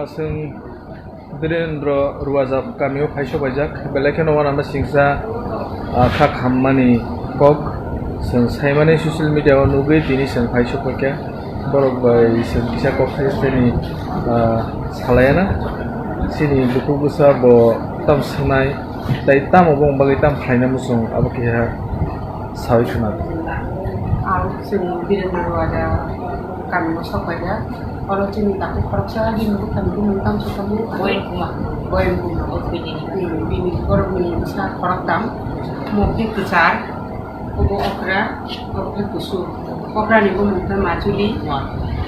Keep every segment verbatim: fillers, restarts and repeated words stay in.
Chwng Birendra Ruwajak kamio phai sok paijak, belai kheno uanama singsa, ah, kha khammani kok chwng saimani social media o nugwi tini chwng phai sok paikha. Borok bai chwng kisa kok sai saini, ah, salaiana. Chini bukhuk bwsa bo tam swngnai, tei tamo bongni bagwi tam khlaina muchung abo keha saui khna. Ang chwng Birendra Ruwajak kamio sok paijak. Oro chini takhuk khoroksa bini bwkhani bumung tamo se tamo. Boyan Kumar. Boyan Kumar. Bini. Hmm, bini borokni bwsa khoroktham. Omo khe kwchar, obo okra, obo khe kusur. Okrani bumung khe Majuli,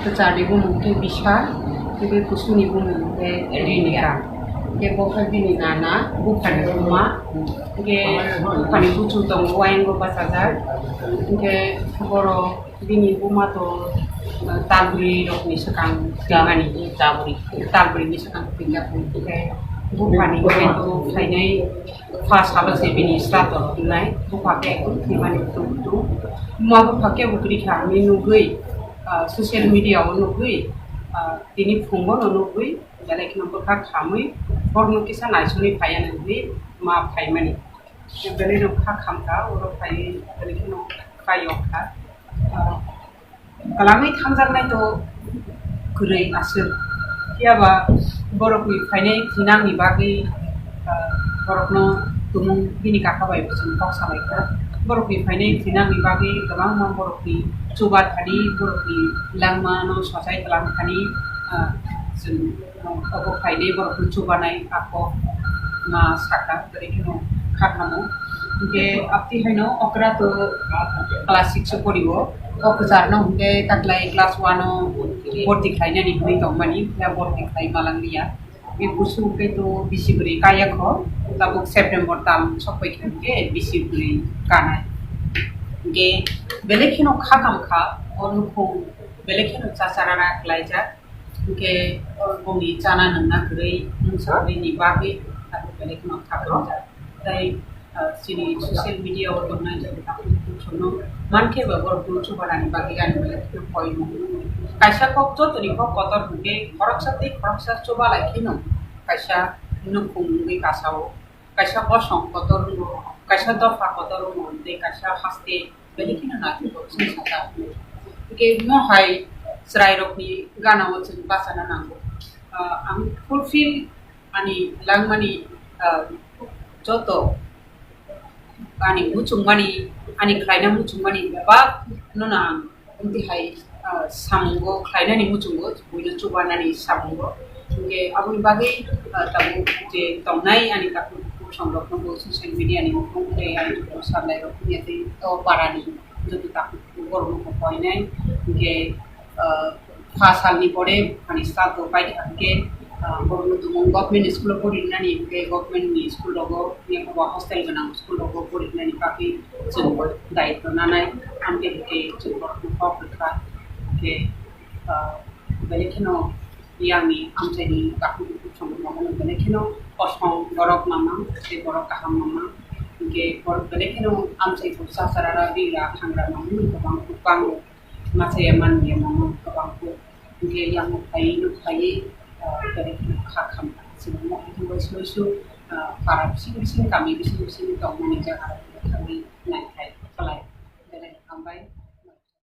kwcharni bumung khe Bisha, tei kusurni bumung khe Rinika. Tei bo khe bini nana, buphani buma, tei buphani buchung tongo, wayango bachajak. Tei borok Bini buma to, uh, talbri rokni swkang twimani. Talbri. Talbri ni swkang twimani. Buphani khe to khainai pha salo se bini srato rok wngnai. Bupha khe twimani tu tu. Buma bupha khe bwtwri kha hinwi nugwi, uh, social media o nugwi, uh, tini phungo no nugwi, belai kheno bwkha khamwi borokno kisa naisingwi phaiya hinwi ma phaimani. Belai no kha khamkha, oro phaiwi belai kheno kha yokha. Ah, kwlangwi thamjaknai to kwrwi aswk. Phiyaba borokni phainai thinangni bagwi, ah, borokno tumung bini kaka bai bo chwng kok salaikha. Borokni phainai thinangni bagwi kwbangma borokni chuba thani, borokni langmano sochai twlang thani, ah, chwng Obo khainai borokno chubanai ako ma saka, tei kheno kha kamo. Hinkhe abti haino okra to class six o porio. O kwcharno hinkhe taklai class one o borti khlainani hinwi tongmani, ya borti khlai malangliya. Bini busu hinkhe to bisi bwrwi kaya kho, tabuk September tal sokpai khe hinkhe bisi bwrwi kanai. Hinkhe belai kheno kha kam kha, o nukhung belai kheno chacharara khlaijak. Hinkhe, o bongni chana nungna kwrwi mungsa bini bagwi tabuk belai kheno kha khamjak. Tei, ah, chini social media o tongnai jora takhuk bukhuk sono mankhe ba borok no chubanani bagwi ani belai kheno koi nung. Kaisa kok jotoni kok kotor hinkhe khoroksa tei khoroksa chubalai kheno kaisa nukhung wngwi kasao. Kaisa bosong kotor wngo, kaisa dopha kotor wngo, tei kaisa haste belai kheno naithok khe chwng sajak. Hinkhe omo hai chwrairokni ganao chwng bachana nango. Ah, ang fulfill ani langmani, ah, joto ani muchungmani, ani khlaina muchungmani bebak no ang Amtwi hai, ah, samungo khlainani muchungo, buino chubanani samungo. Hinkhe aboni bagwi, ah, tabuk je tongnai ani takhuk bukhuk songrokno bo social media ni mukhung tei ani joto sanlairok wngya tei o parani joto takhuk bukhuk borokno bo koinai. Hinkhe, ah, pha salni pore ani staff rok paikha hinkhe, ah, borokno tumung government school o porinani hinkhe government ni school rogo, yakoba hostel gwnang school rogo porinani bagwi chwng daitw nanai, amtwi hinkhe chwng borokno kok rwkha. Hinkhe, ah, belai kheno yangni amchaini takhuk bukhuk songwi tongmani belai kheno kosong borok mamang tei borok kaham mamang. Hinkhe borok belai kheno amchaini chacharara rigra thangra mamang kwbang kwbang machaya manliya mamang kwbang kuk. Hinkhe yang nuk phaiwi nuk phaiwi, ah, belai kheno kha khamkha. Chwng nok bisingo soi soi, ah, para bising bising kami bising bising tongmani jaga rok thangwi naikhai khlai. Belai hambai.